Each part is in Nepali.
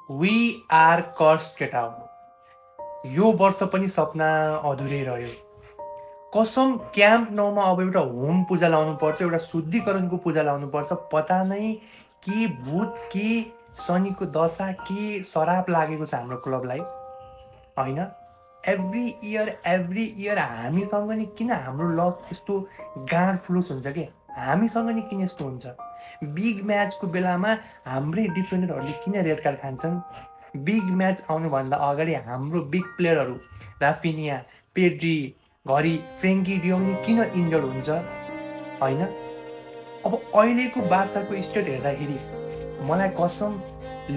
वी आर कर्स्ड केटा हो। यो वर्ष पनि सपना अधुरै रह्यो। कसम क्याम्प 9मा अब एउटा होम पूजा लाउनु पर्छ, एउटा शुद्धिकरणको पूजा लाउनु पर्छ। पता नै के भूत, के शनिको दशा, के शराब लागेको छ हाम्रो क्लबलाई होइन। एभ्री इयर हामीसँग नि किन हाम्रो लक यस्तो गाँड फ्लुस हुन्छ कि हामीसँग नि किन यस्तो हुन्छ। बिग म्याचको बेलामा हाम्रै डिफेन्डरहरूले किन रेड कार्ड खान्छन्। बिग म्याच आउनुभन्दा अगाडि हाम्रो बिग प्लेयरहरू राफिनिया, पेड्री, घरि फ्रेङ्की डियोङ नि किन इन्जर्ड हुन्छ होइन। अब अहिलेको बार्साको स्टेट हेर्दाखेरि मलाई कसम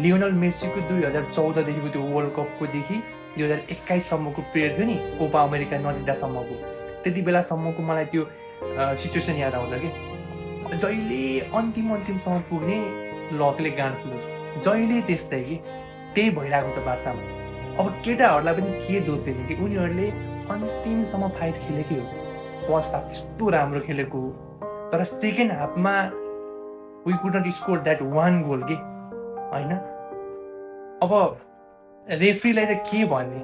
लियोनल मेसीको 2014देखिको त्यो वर्ल्ड कपकोदेखि 2021सम्मको पिरियड थियो नि, कोपा अमेरिका नजिक्दासम्मको, त्यति बेलासम्मको मलाई त्यो सिचुएसन याद आउँछ कि जहिले अन्तिमसम्म पुग्ने लकले गाँड फ्लुस, जहिले त्यस्तै कि त्यही भइरहेको छ बार्सामा। अब केटाहरूलाई पनि के दोष दिने कि उनीहरूले अन्तिमसम्म फाइट खेलेकै हो। फर्स्ट हाफ यस्तो राम्रो खेलेको हो, तर सेकेन्ड हाफमा we could not score that one goal के होइन। अब रेफ्रीलाई त के भन्ने,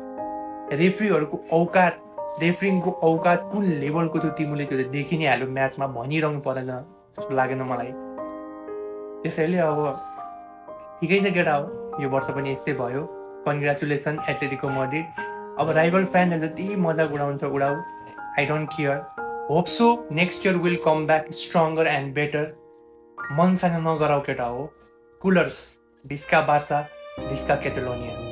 रेफ्रीहरूको औकात, रेफ्रिङको औकात कुन लेभलको थियो तिमीले त्यो देखि नै हाल्यो म्याचमा, भनिरहनु परेन जस्तो लागेन मलाई। त्यसैले अब ठिकै छ केटा हो, यो वर्ष पनि यस्तै भयो। Congratulations Atletico Madrid. अब राइभल फ्यानहरूले जति मजाक उडाउँछ उडाउ, I don't care. Hope so next year will come back stronger and better. मन सानो नगराउ केटा हो। Culers, visca Barca, visca क्याटालोनिया।